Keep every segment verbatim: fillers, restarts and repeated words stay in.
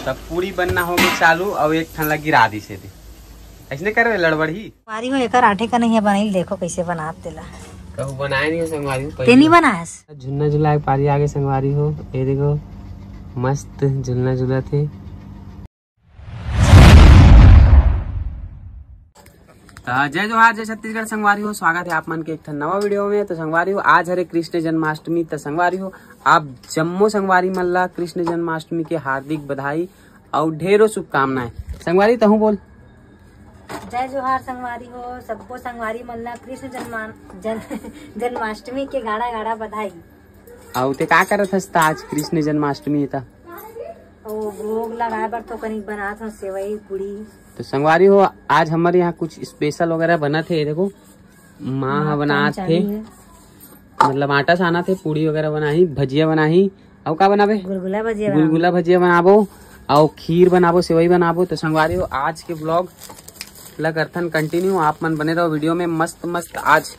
तब पूरी बनना होगे चालू, अउ एक ठन ला गिरा दिस हे दे। अइसने करबे, लड़बड़ही। संगवारी हो, एकर आटे का नहीं है बनाइल, देखो कैसे बनात तेला। कहूँ बनाए नहीं हो संगवारी हो, ते नहीं बनायस? झुलना झुलाए पारी आगे संगवारी हो, ये देखो मस्त झुलना झुलत हे। त जय जोहार, जय छत्तीसगढ़ संगवारी हो, स्वागत है आप मन के एक ठन नवा वीडियो में। तो संगवारी हो, आज हरे कृष्ण जन्माष्टमी। तो संगवारी हो, आप जम्मो संगवारी मन ला कृष्ण जन्माष्टमी के हार्दिक बधाई अउ ढेरों शुभकामनाएं। संगवारी तहूँ बोल। जय जोहार संगवारी हो, सब्बो संगवारी मन ला कृष्ण जन्मा-, जन-, जन्माष्टमी के गाड़ा गाड़ा बधाई। अउ ते का करत हस त आज कृष्ण जन्माष्टमी हे त? ओ, भोग लगाए बर तो कनिक बनात हन सेवई, पूड़ी। तो संगवारी हो, आज हमर यहाँ कुछ स्पेशल वगैरह बनत हे। देखो, माँ ह बनात हे, मतलब आटा सानत हे, पूड़ी वगैरह बनाही, भजिया बनाही, अउ का बनाबे? गुलगुला भजिया बनाबो। गुलगुला भजिया बनाबो, अउ खीर बनाबो, सेवई बनाबो। तो संगवारी हो, आज के ब्लॉग ला करथन कंटिन्यू, आप मन बने रहो वीडियो में। मस्त मस्त आज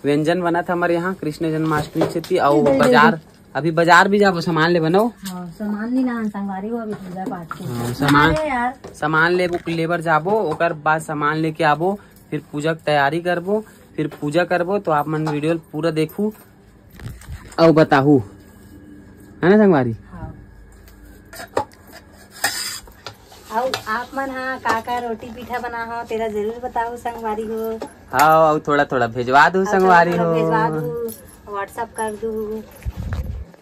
व्यंजन बनत हे हमर यहाँ कृष्ण जन्माष्टमी सेती। अउ बाजार, अभी बाजार भी जाबो, सामान ले बनो। हाँ, सामान नहीं लान संगवारी हो, अभी पूजा पाठ के। हाँ, सामान, अरे यार। सामान लेबो, लेबर जाबो, ओकर बाद सामान लेके आबो, फिर पूजा के तैयारी करबो, फिर पूजा करबो। तो आप मन वीडियो पूरा देखू अउ बताहू, है ना संगवारी? हाँ। अउ आप मन हा का का रोटी पीठा बना हो, तेला जरूर बताहू संगवारी हो। हाँ, अउ थोड़ा थोड़ा भेजवा दू संगवारी हो। भेजवा दू, WhatsApp कर दू।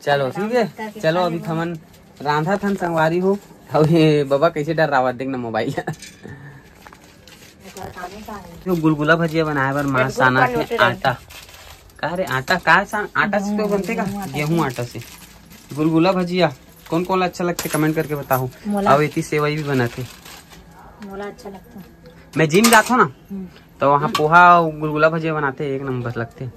चलो ठीक है, चलो अभी हमन रांधा थन संगवारी हो। अउ ये बाबा कैसे डर्रावत, देख ना मोबाइल। तो गुलगुला भजिया बनाए बर माँ सानत हे आटा। का रे, आटा का सान, आटा से तो बनथे का? गेहूं आटा से। गुलगुला भजिया कौन कौन ला अच्छा लगथे, कमेंट करके बताहू। अउ एती सेवई भी बनाथे। मोला अच्छा लगथे। मैं जिम जाथो ना, तो वहाँ पोहा अउ गुलगुला भजिया बनाथे, एक नंबर लगथे।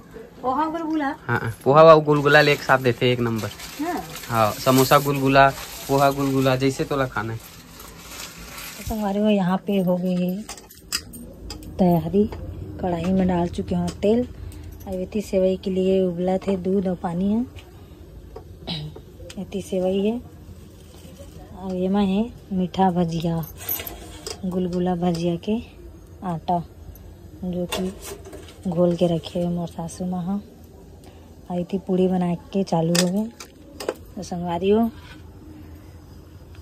पोहा गुलगुला? हाँ, पोहा अउ गुलगुला ले एक साथ देथे, एक नंबर। हाँ। हाँ, समोसा गुलगुला, पोहा गुलगुला, जैसे तोला खाना है। तो संगवारी हो, यहाँ पे हो गई है तैयारी। कढ़ाई में डाल चुके हो तेल। अब एती सेवई के लिए उबलत हे दूध अउ पानी हे। एती सेवई हे अउ एमा हे मीठा भजिया, गुलगुला भजिया के आटा, जो कि घोल के रखे हे मोर सासू माँ ह। अउ एती पूड़ी बना के चालू होगे। तो संगवारी हो,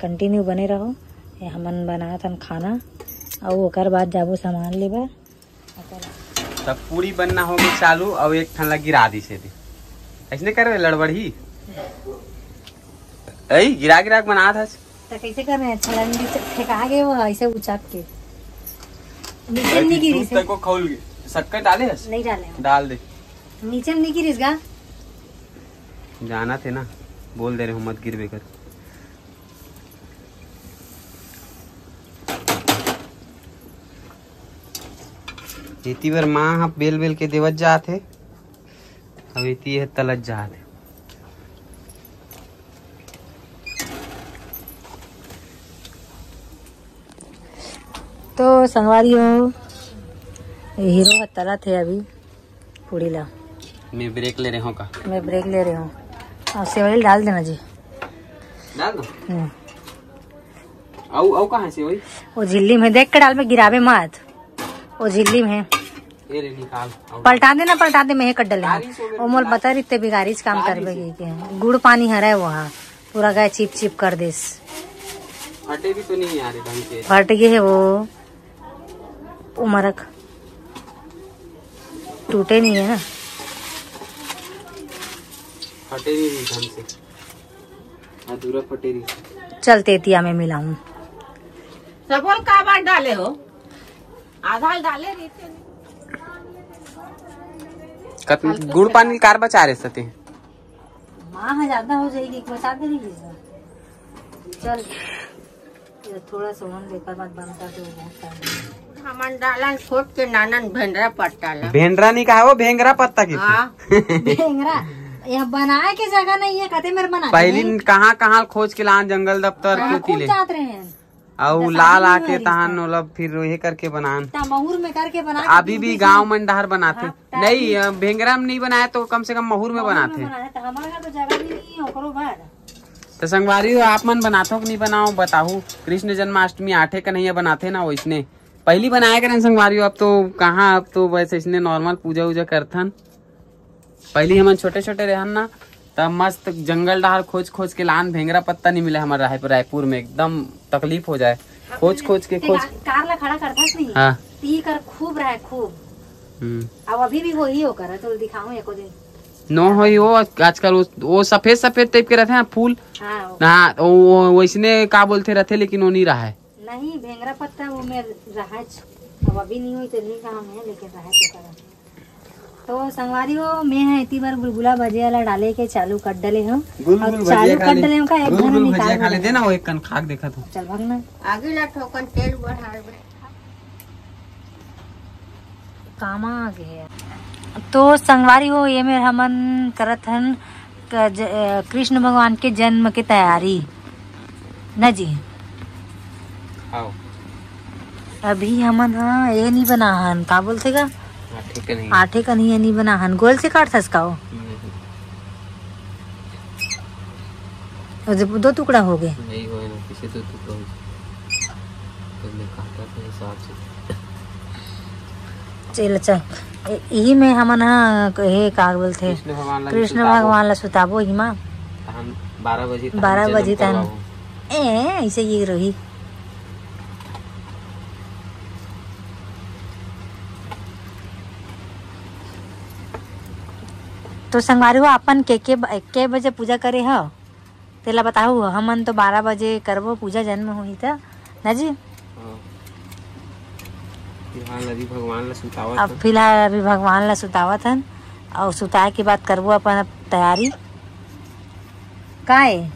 कंटिन्यू बने रहो। ये हमन बनात हन खाना, अउ ओकर बाद जाबो सामान लेबर। तब पूड़ी बनना होगे चालू, अउ एक ठन ला गिरा दिस हे दे। अइसने करबे, लड़बड़ही। ऐ गिरा गिरा के बनात हस। त कैसे कर रहे हैं? छलन भी फेंका गए वो ऐसे उचक के। नीचे नहीं गिरी से। तको खौल गए। शक्कर डाले हस? नहीं डाले हैं। डाल दे। नीचे नहीं गिरिस गा? जानत हे ना, बोल दे रहे हो मत गिरबे कर। एती बर माँ ह बेल बेल के देवत जात हे, अब एती ह तलत जात हे। तो संगवारी हो, ये हीरो ह तलत हे अभी पूड़ी ला। मैं ब्रेक ले रहे हो का? मैं ब्रेक ले रहे हूँ। अउ सेवई डाल देना जी। डाल दो। हम्म। अउ, अउ कहाँ से वही? वो झिल्ली में देख के डाल, में गिरावे मत। वो झिल्ली में। ये ले निकाल। अउ पलटा देना, पलटा दे, मैं ही कट डले हूँ। वो मोल बता रही ते बिगारीच काम करबे की के। गुड़ पानी हरे वो हा। पूरा गए चिप चिप कर देस। फटे भी तो नहीं आ रहे ढंग से। फट गए है वो। वो मरक। टूटे नहीं है ना। फटे नहीं ढंग से। अधूरा फटे रही। चल तेतिया में मिलाऊं। सबोल काबर डाले हो? आधा डाले रही थे। कत-, गुड़ पानी कार बचा रहे सते। माँ है ज्यादा हो जाएगी, बचा दे रही है। चल, ये थोड़ा सा होने दे, पर मत बंद कर दे, वो बहुत टाइम है। हमन डालन खोद के नानन भेंडरा पत्ता ला। भेंडरा नहीं कहा, वो भेंगरा पत्ता की। हाँ। भेंगरा, यहाँ बनाए के जगह नहीं है, कते मेरे बना पहली नहीं। कहाँ कहाँ खोज के लान, जंगल दफ्तर हाँ, के खूब तिले। जात रहे हैं। अउ जैसा लाल आदमी आके है तहान रिश्ता। ओला फिर ये करके बनान। ता महुर में करके बना के अभी भी गांव मन डहर बनाथे। हाँ, नहीं, ताकि अ, भेंगरा में नहीं बनाए तो कम से कम महुर में महुर में बनाथे। बनाए, तो हमारे घर तो जगह भी नहीं है, ओकरो घर। तो संगवारी हो, आप मन बनाथो कि नहीं बनाओ, बताहू। कृष्ण जन्माष्टमी आठे कन्हैया बनाथे ना, वैसने पहली बनाए करें संगवारी हो। अब तो कहाँ, अब तो बस इसने नॉर्मल पूजा वूजा करथन। पहली हमन छोटे छोटे रहन ना, तब मस्त जंगल डहार खोज खोज के लान, भेंगरा पत्ता नहीं मिले हमारे राय-, रायपुर में, एकदम तकलीफ हो जाए। खोज खोज के ते खोज। कार, कार ला खड़ा करथस नहीं? हाँ। ती कर खूब रहे, खूब। हम्म। अब अभी भी वही होकर है, चलो दिखाऊं एको दिन। नो होई वो, आजकल वो, वो सफेद सफेद टाइप के रहते हैं फूल। हाँ, वो। हाँ, वो, वो वैसने का बोलते रहते, लेकिन वो नहीं रहा है। नहीं, भेंगरा पत्ता वो में रहा है। अब अभी नहीं हुई तो नहीं कहा मैं, लेकिन रहा है तो करा। तो संगवारी हो, मैं है इतनी बार गुलगुला भजिया ला डाले के चालू कर डले हूँ। गुल और गुल चालू भजिया खा कर ले। डले हूँ का, एक गुल घर गुल में भजिया निकाल खा ले। दे। देना वो एक कन खाक देखा तू। चल भागना। आगे ला ठोकन तेल बढ़ा। कामा आ गया। तो संगवारी हो, ये मेर हमन करत हन क-, ज-, अ, कृष्ण भगवान के जन्म के तैयारी न जी। आओ। अभी हमन ह ये नहीं बना हन, का बोलथे गा? आठे कन्हैया। आठे कन्हैया नहीं बना हन, गोल से काटथस का वो? नहीं। और जब दो टुकड़ा हो गए। नहीं होए ना, किसे दो टुकड़ा हो गए। तो मैं काटा था हिसाब से। चल, अच्छा, ए-, यही में हमन ह, हे का बोलथे? कृष्ण भगवान ला कृष्ण सुताबो। भगवान ला सुताबो ही माँ। हम बारह बजे तक बारह जन्म बजे तक। करवाबो। ए, ऐसे ये रही। तो संगवारी हो, अपन के, के, के बजे पूजा करे हो? तेला बताहू, हमन तो बारह बजे करबो पूजा, जन्म होही त, ना जी? हाँ। फिलहाल अभी भगवान ला सुतावत अब हन। फिलहाल अभी भगवान ला सुतावत हन, और सुताए के बाद करबो अपन अब तैयारी। का ए?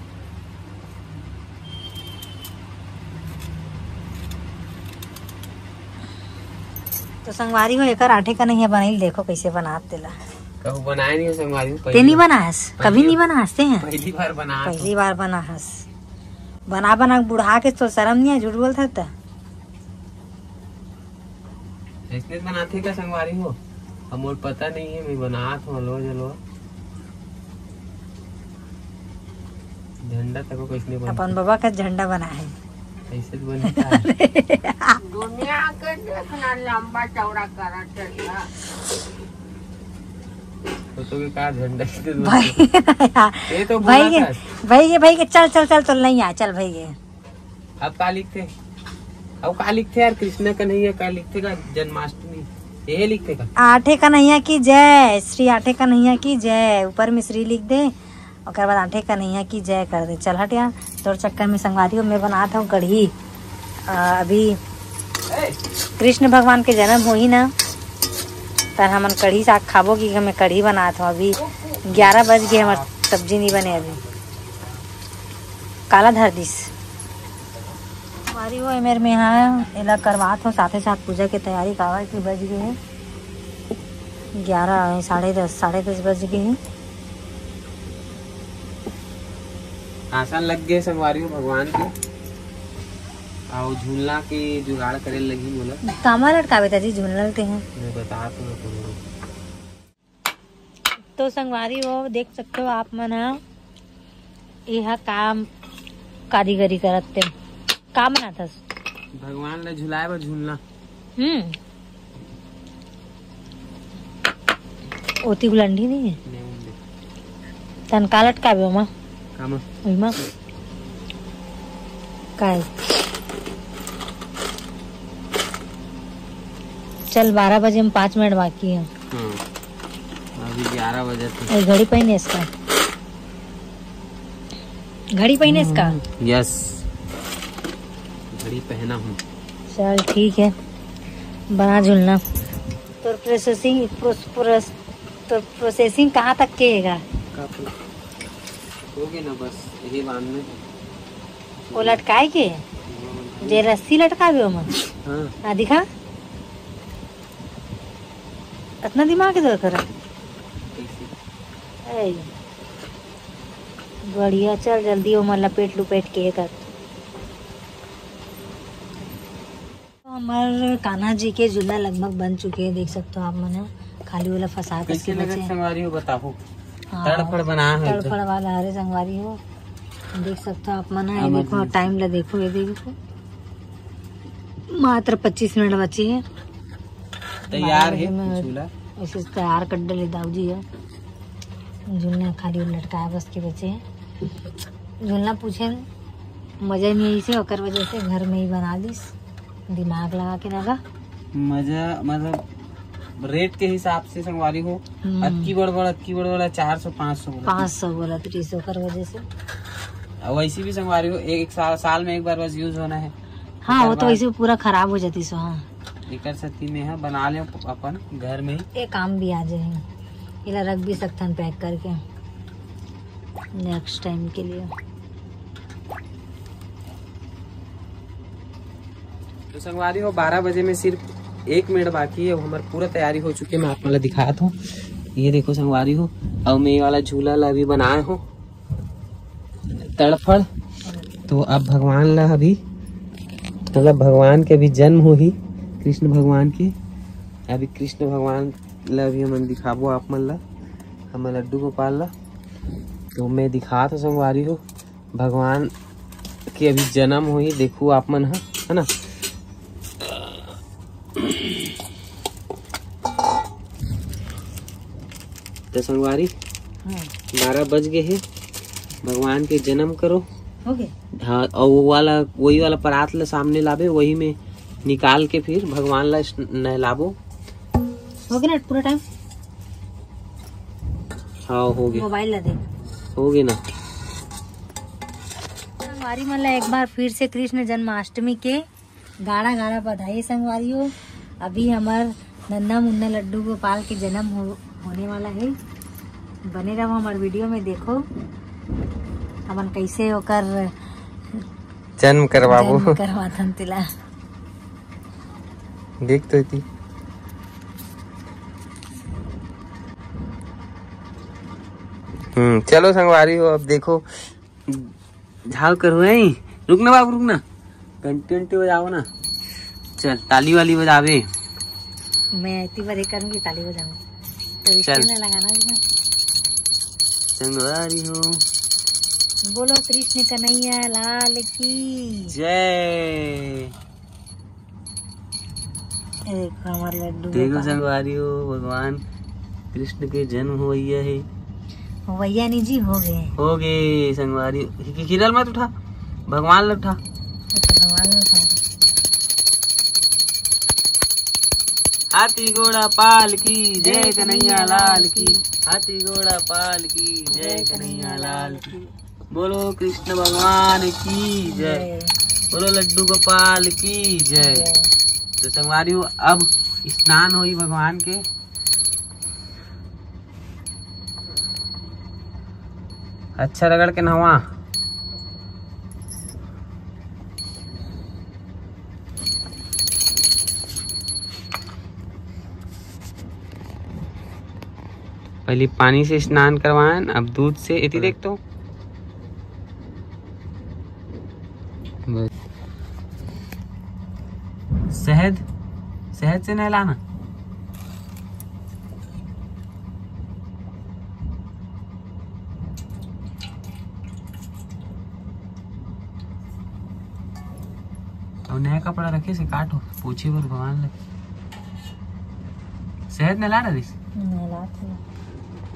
तो संगवारी हो, एकर आठे कन्हैया बनइल, देखो कैसे बनात तेला। कहूँ बनाए नहीं हो संगवारी हो, ते पहली नहीं बार। बनाहस? कभी पहली नहीं बनाहस ते हैं? पहली बार बना तो। पहली बार बनाहस। बना बना के बुढ़ा के तो शर्म नहीं है, झूठ बोलता था। ऐसने बनाथे का संगवारी हो? हमोर पता नहीं है, मैं बनात हूँ, लो जलो। झंडा तको कैसने बनथे? अपन बाबा का झंडा बना है। ऐसे तो बनता है। दुनिया के देखना लंबा चौड़ा करा चलिया। तो, तो के का झंडा के भाई, ये तो भाई बोला के, था। भाई के, भाई के, चल, चल, चल, तो नहीं आ, चल भाई के। अब का लिखथे? अब का लिखथे यार? कृष्ण कन्हैया का लिखथे का? जन्माष्टमी ये लिखथे का? आठे कन्हैया की जय, श्री आठे कन्हैया की जय। ऊपर में श्री लिख दे, ओकर बाद आठे कन्हैया की जय कर दे। चल हट यार, तोर चक्कर में संगवारी हो, मैं बनात हूँ कढ़ी। आ, अभी कृष्ण भगवान के जन्म होही ना, त हमन कढ़ी साग खाबो कि हमें कढ़ी बनात हूँ। अभी ग्यारह बज गए, हमार सब्जी नहीं बने अभी। काला धर दिस। संगवारी हो, एमेर में हा एला करवात हो, साथे साथ पूजा के तैयारी, काबर कि बज गए हे ग्यारह, साढ़े दस, साढ़े दस बज गए हे। आसन लग गए संगवारी हो भगवान के, अउ झूलना के जुगाड़ करे लगही मोला। कामा लटकावे ताजी झूलना ते हैं। मैं बता तो तुमको। तो संगवारी हो, देख सकते हो आप मन ह, एहा काम कारीगरी करत ते का बनाथस? भगवान ला झुलाए बर झूलना। हम्म। ओती गुलंडी नहीं है? नहीं, नहीं। तन का लटकाबे ओमा? कामा? ओमा? काय? चल, बारह बजे में पाँच मिनट बाकी है। हाँ। अभी ग्यारह बजे थे। ए, घड़ी पहने इसका। घड़ी पहने इसका? हम्म, यस। घड़ी पहना हूँ। चल, ठीक है। बना झुलना। तोर प्रोसेसिंग, प्रोस-, प्रोस-, तोर प्रोसेसिंग कहाँ तक के हेगा? काफी। होगे ना बस, यही बांध में। वो लटकाए के? जे रस्सी लटकाबे ओमा? हाँ। हाँ, दिखा। अतना दिमाग इधर करा। कैसे? ऐ। बढ़िया, चल जल्दी ओमा लपेट लुपेट के कर। तो हमार कान्हा जी के झूला लगभग बन चुके हैं, देख सकते हो आप मन ह। खाली वाला फंसा कस कैसे के लगत बचे हैं। संगवारी हो बताओ। हाँ, तड़फड़ बना है एकदम। तड़फड़ वाला, अरे संगवारी हो। देख सकते हो आप मन ह, ये हाँ, देखो, टाइम ला देखो, ये देखो, मात्र पच्चीस मिनट बचे हे। तैयार हे झूला। ऐसे तैयार कर डले दाऊ जी हे। झूलना खाली लटकाए बस के बचे हे। झूलना पूछे मजा नहीं आई से, ओकर वजह से घर में ही बना दिस, दिमाग लगा के ना गा। मजा मतलब रेट के हिसाब से संगवारी हो, हम्म। अतकी बड़ बड़, अतकी बड़ बड़ चार सौ, पाँच सौ बोला। पाँच सौ बोला तो ओकर वजह से। और वैसे भी संगवारी हो, एक साल, साल में एक बार बस यूज होना है। हाँ, ओकर वो तो बाद वैसे पूरा खराब हो जाती सो। हाँ, एकर सेती में ह बना ले अपन घर में ही। ये काम भी आ जाए, इला रख भी सकथन पैक करके नेक्स्ट टाइम के लिए। तो संगवारी हो, बारह बजे में सिर्फ एक मिनट बाकी है, हमार पूरा तैयारी हो चुकी है। मैं आप मन ला दिखात हूँ, ये देखो संगवारी हो, अब मैं ये वाला झूला ला अभी बनाए हूँ तड़फड़। तो अब भगवान ला अभी, मतलब भगवान के अभी जन्म होही, कृष्ण भगवान के। अभी कृष्ण भगवान ला अभी हमन दिखाबो आप मन ला, हमर लड्डू गोपाल ला। तो मैं दिखात हूँ संगवारी हो, भगवान के अभी जन्म होही, देखू आप मन ह, है ना। तो संगवारी, हाँ। बारह बज गए हे, भगवान के जन्म करो। हो गए। हाँ, और वो वाला, वही वाला परात ला सामने लाबे, वही में निकाल के फिर भगवान ला स्न-, नहलाबो। हो गया ना पूरा टाइम? हाँ, हो गया। मोबाइल ला दे। हो गया ना। संगवारी मन ला एक बार फिर से कृष्ण जन्माष्टमी के गाड़ा गाड़ा बधाई संगवारी हो। अभी हमर नन्ना मुन्ना लड्डू गोपाल के जन्म हो, होने वाला है। बने रहो हमर वीडियो में, देखो हमन कैसे ओकर जन्म करवाबो। जन्म करवाथन तेला। देख तो इति। हम्म, चलो संगवारी हो, अब देखो झाल कर हुए ही। रुक ना बाबू, रुक ना, घंटी घंटी बजाओ ना। चल, ताली वाली बजावे। मैं इतनी बार ये करूंगी, ताली बजाऊंगी। तो इसके चल। में लगाना भी ना। संगवारी हो। बोलो कृष्ण कन्हैया लाल की। जय। ये देखो हमारे लड्डू देखो गोपाल। संगवारी हो, भगवान कृष्ण के जन्म होइया है। होइया नहीं जी, हो गए। हो गए संगवारी। कि-, किरल मत उठा, भगवान ला उठा। अच्छा, भगवान ला उठा। हाथी घोड़ा पाल की जय, जय कन्हैया कन्हैया लाल लाल की। की। हाथी घोड़ा पाल की जय, जय कन्हैया कन्हैया लाल लाल की। की। बोलो कृष्ण भगवान की जय। जय। बोलो लड्डू गोपाल की जय। जय। तो संगवारी हो, अब स्नान होई भगवान के। अच्छा रगड़ के नहवा। पहले पानी से स्नान करवाएं, अब दूध से। इति देख तो। बस। शहद, शहद से नहलाना। और नया कपड़ा रखे से काटो, पोछे बर भगवान लगे। शहद नहला रहिस? नहला थे।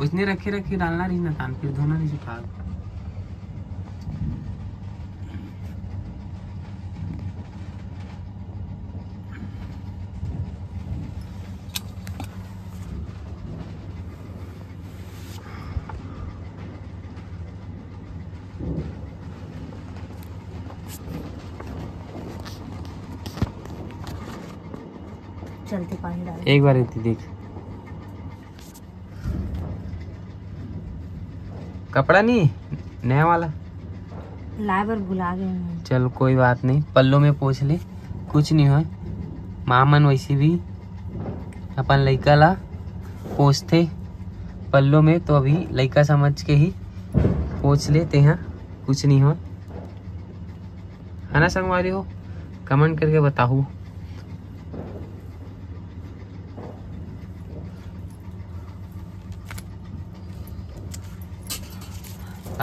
उसने रखे रखे डालना रहिस ना, तान फिर धोना रहिस उठा। चलते पानी डाल। एक बार इतनी देख। कपड़ा नहीं, नया वाला। लाए बर भुला गए हैं। चल, कोई बात नहीं, पल्लो में पोंछ ले, कुछ नहीं होय। माँ मन वैसे भी अपन लइका ला पोंछथे पल्लो में, तो अभी लइका समझ के ही पोंछ ले तेहा, कुछ नहीं होय। है ना संगवारी हो, कमेंट करके बताहू।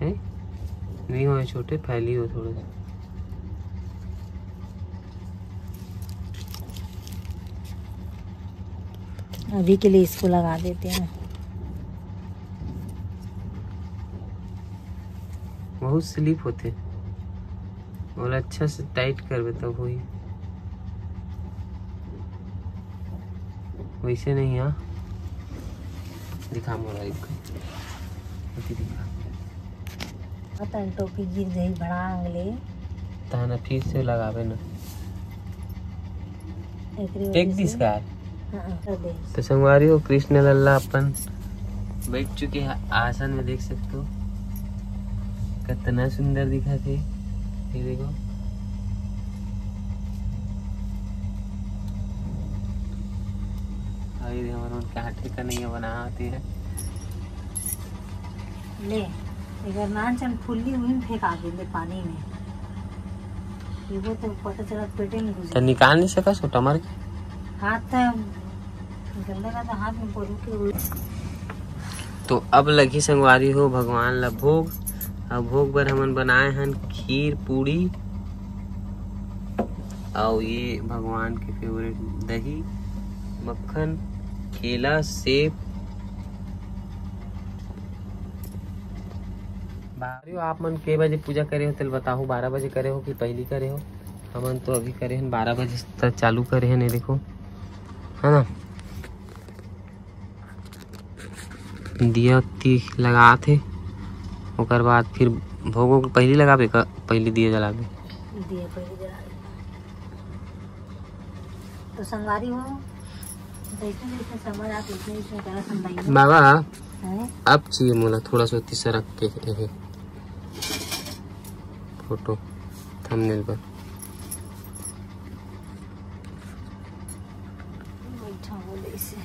है, नहीं हो छोटे, फैली हो थोड़ा सा। अभी के लिए इसको लगा देते हैं। बहुत स्लिप होते, ओला अच्छा से टाइट करबे तब होई, वैसे नहीं। हाँ, दिखा मोला एक, अभी दिखा। पता नहीं, टोपी गिर जाही भड़ांग ले। तहन फिर से लगाबे ना। एकरे फेंक वजह दिस से का? हाँ, कर दे। तो संगवारी हो, कृष्ण लल्ला अपन बैठ चुके हैं आसन में, देख सकते हो कितना सुंदर दिखत हे। ये देखो, अरे हमर मन के हाथे का नहीं बनावत हे। ले, अगर नान चन फुल्ली उही में फेंका दे ले पानी में। ये वो तो पता चला पेटे में घुस तो गई। निकाल नहीं सका सो टमर के? हाथ तो निकलने का तो हाथ में पड़ू के उड़- तो अब लगी संगवारी हो भगवान ला भोग। अब भोग बर हमन बनाए हन खीर पूड़ी, और ये भगवान के फेवरेट दही, मक्खन, केला, सेब। बारह, आप मन के बजे पूजा करे हो, तेल बताहू, बारह बजे करे हो कि पहली करे हो? हमन तो अभी करे हन बारह बजे से चालू करे हन, ये देखो, है ना, दिया ती लगात हे, ओकर बाद फिर भोग वोग पहली लगाबे का, पहली दिया जलाबे। दिया पहली जलाबे। तो संगवारी हो, जैसे जैसे समझ आत, वैसे वैसे करत हम बहिनी। बाबा, अब चाहिए मोला थोड़ा सा तीसरा के, एहे, फोटो थंबनेल पर। बैठा हो जैसे।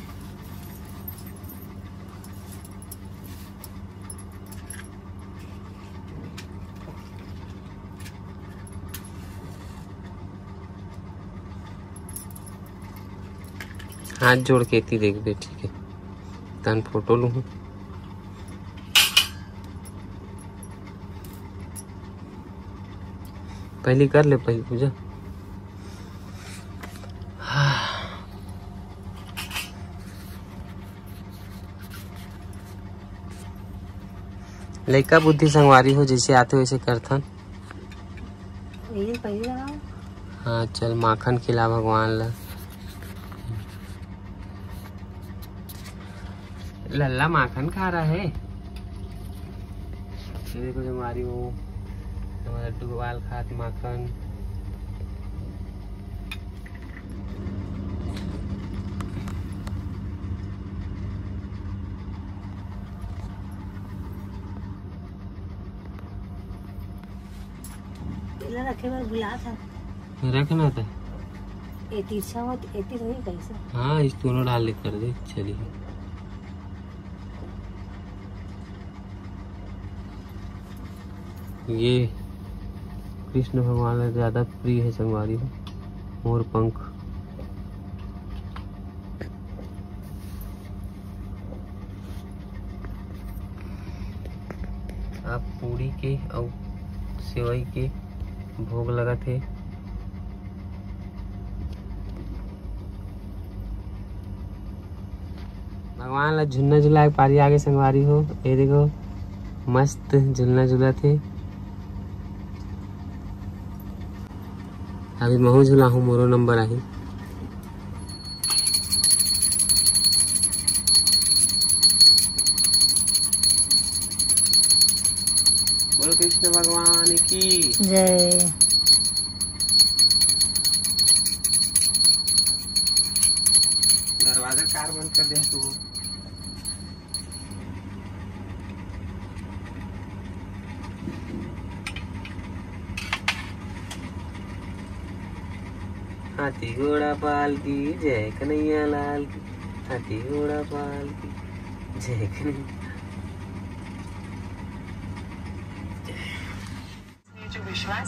हाथ जोड़ के एती देखबे, ठीक है, तन फोटो लूहूँ। पहली कर ले, पहली पूजा। लइका बुद्धि संगवारी हो, जैसे आते वैसे करथन। ये पहले लगाओ। हाँ, चल माखन खिला भगवान ला। लल्ला माखन खा रहा है। ये देखो संगवारी हो, हमारा लड्डू गोपाल खात माखन। एला रखे बर भुलात हन। रखना था। ए तिरछा होत, ए तिर होही कैसे? हाँ, इस दोनों डाल ले कर दे, चलिए। ये कृष्ण भगवान ला ज्यादा प्रिय है संगवारी हो, मोर पंख। अब पूरी के अउ सेवई के भोग लगत हे। भगवान ला झुलना झुलाए के पारी आगे संगवारी हो। ये देखो, मस्त झुलना झुलत हे। अभी महू झुलाहूँ, मोरो नंबर आही। बोलो कृष्ण भगवान की जय। दरवाजा कार बंद कर दे तू। हाथी घोड़ा पाल की जय, कन्हैया लाल की। हाथी घोड़ा पाल की जय, कन्हैया।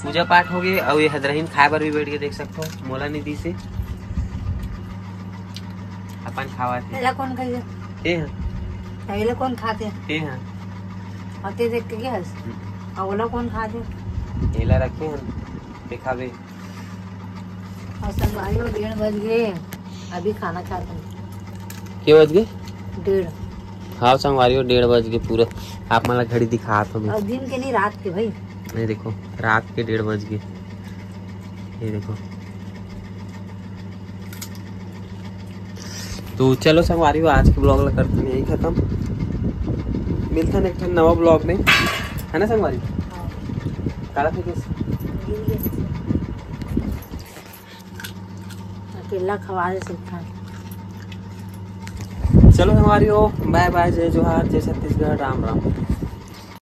पूजा पाठ हो गए, अउ ये हदरहीन खाए बर भी बैठ के देख सकथो, मोला नहीं दी से अपन खावा थे। एला कौन खाइए? ते हैं। एला कौन खाते? ते हैं। और ते देख के क्या हंस? हम्म। और ओला कौन खाते? एला रखे हैं, दिखावे। और संगवारी हो, डेढ़ बज गए, अभी खाना खाते हैं। के बज गए? डेढ़। हाँ संगवारी हो, डेढ़ बज गए पूरा। आप मन ला घड़ी दिखात हूँ मैं। और दिन के नहीं, रात के भाई। नहीं, देखो, रात के डेढ़ बज गए। ये देखो, तो चलो संगवारी हो, आज के ब्लॉग ला करते हैं यही खत्म। मिलता है एक ठन नवा ब्लॉग में, है ना संगवारी? हाँ। काला फेंकिस? अकेला खवा दे सकता है। चलो संगवारी हो, बाय बाय, जय जोहार, जय छत्तीसगढ़, राम राम।